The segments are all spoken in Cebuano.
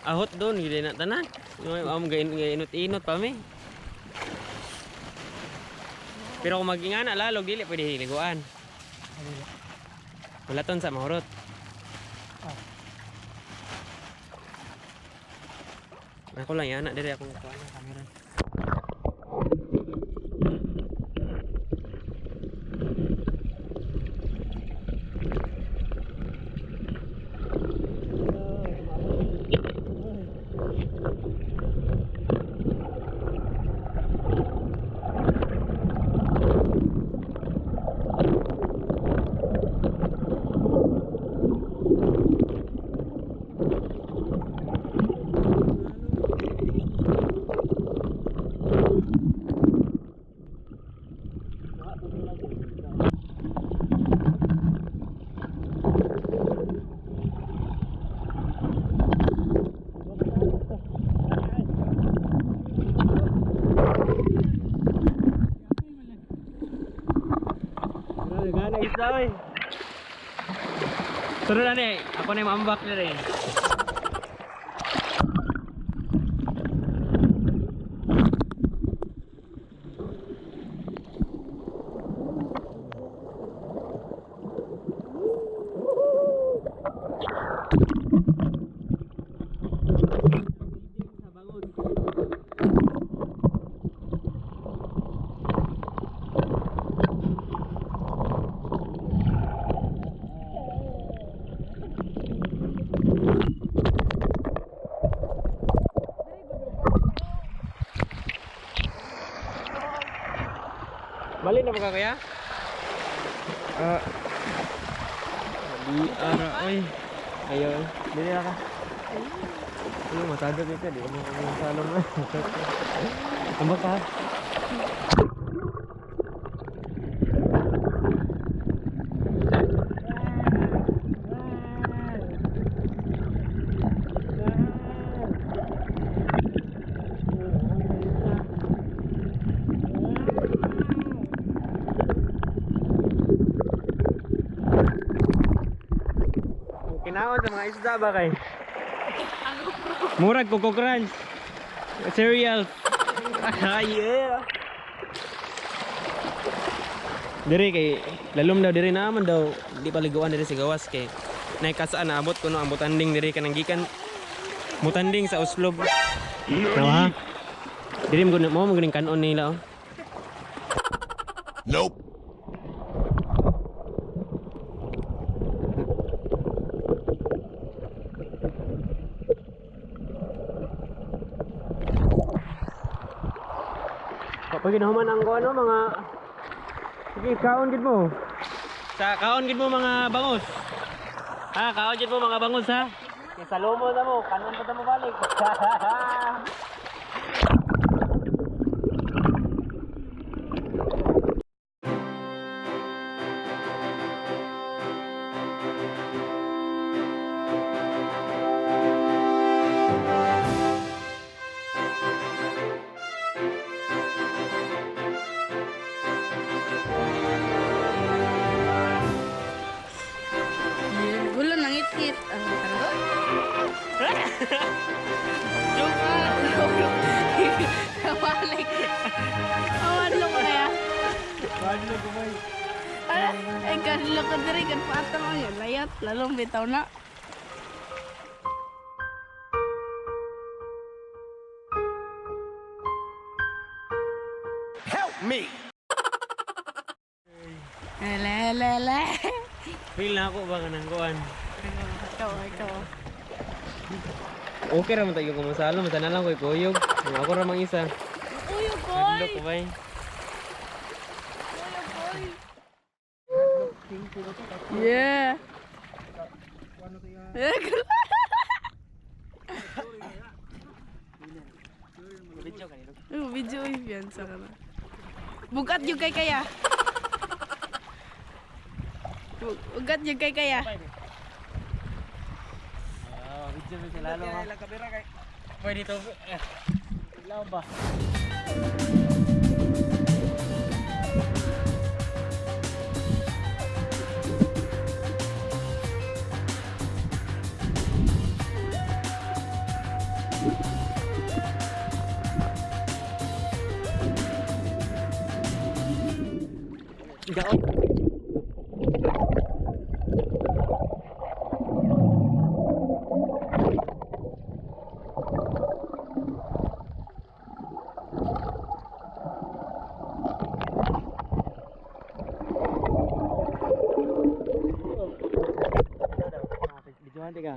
Ahot doon, gid na tanan. Yung am gain inot-inot pa mi. Pero kung magingana lalo dili pwede hiliguan. Wala ton sa mahurot. Ah. Ako lang yan, dire akong kuan ang camera. Grabe gana isda oy. Sunod na ni, ako na yung maambak na rin. Balik na ba ka kaya? Ah. Di ara oy. Ayo, dili na ka. Ano matado ka di mo kami salong na. Ambak ka. Kinaon sa mga isda ba kay? Murag Coco Crunch. Cereals. Ah, yeah. Dire kay lalom daw dire naman daw di paliguan dire sa gawas kay naikasaan na abot kuno ang butanding dire kanang gikan mutanding sa Oslob. No ha. Dire mo mo mo ganing kanon nila oh. Nope. Kapag ginahuman ang ano mga. Sige, kaon gid mo. Sa kaon gid mo mga bangus. Ha, kaon gid mo mga bangus ha. Kay sa lomo na mo, kanon pa ta mo balik. Yeah. Gulo nangit-ngit. Ano tara? Balik. Awan lo kaya. Ala, ay kanlo ko diri kan patang ang layat lalong bitaw na. Help me. Ele ele ele. Feel na ako ba kanang kuan. Ikaw, ikaw. Okay ra man tayo kung masalo, masana lang ko'y kuyog. Kung ako ra mang isa. Uy, Hadlok boy. ko bay. Yeah. Eh, Video kanino. Oh, video if yan sa kana. Bugat yung kay kaya. Bugat yung kay kaya. Ah, video mo sila lalo. Pwede to. Eh. Ilaw ba? Gaot. Videohan ka.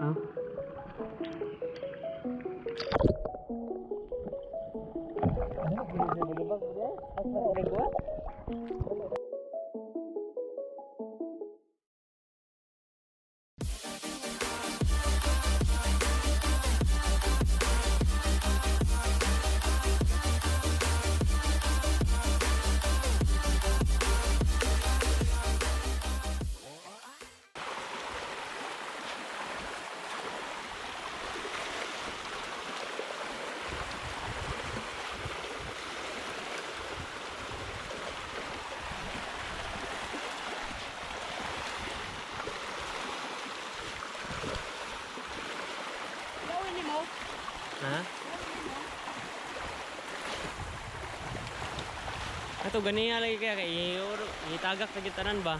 Ah. Gawin ni mo. Ha? Ato ganiya lagi kaya kay itagak sa gitanan ba?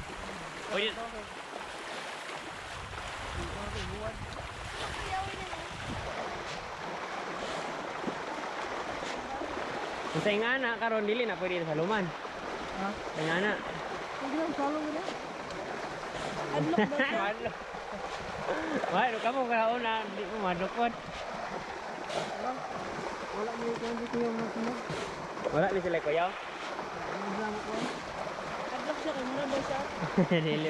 Pwede. Sa ingana karon dili na pwede sa luman. Ha? Sa ingana. Pwede lang salong gani. Adlok daw siya. Why, ka mo kauna, di mo madukot. Wala. Wala mo yung dito yung mga. Wala ni sila kuyaw. Adlok siya kay mura daw siya. Dili.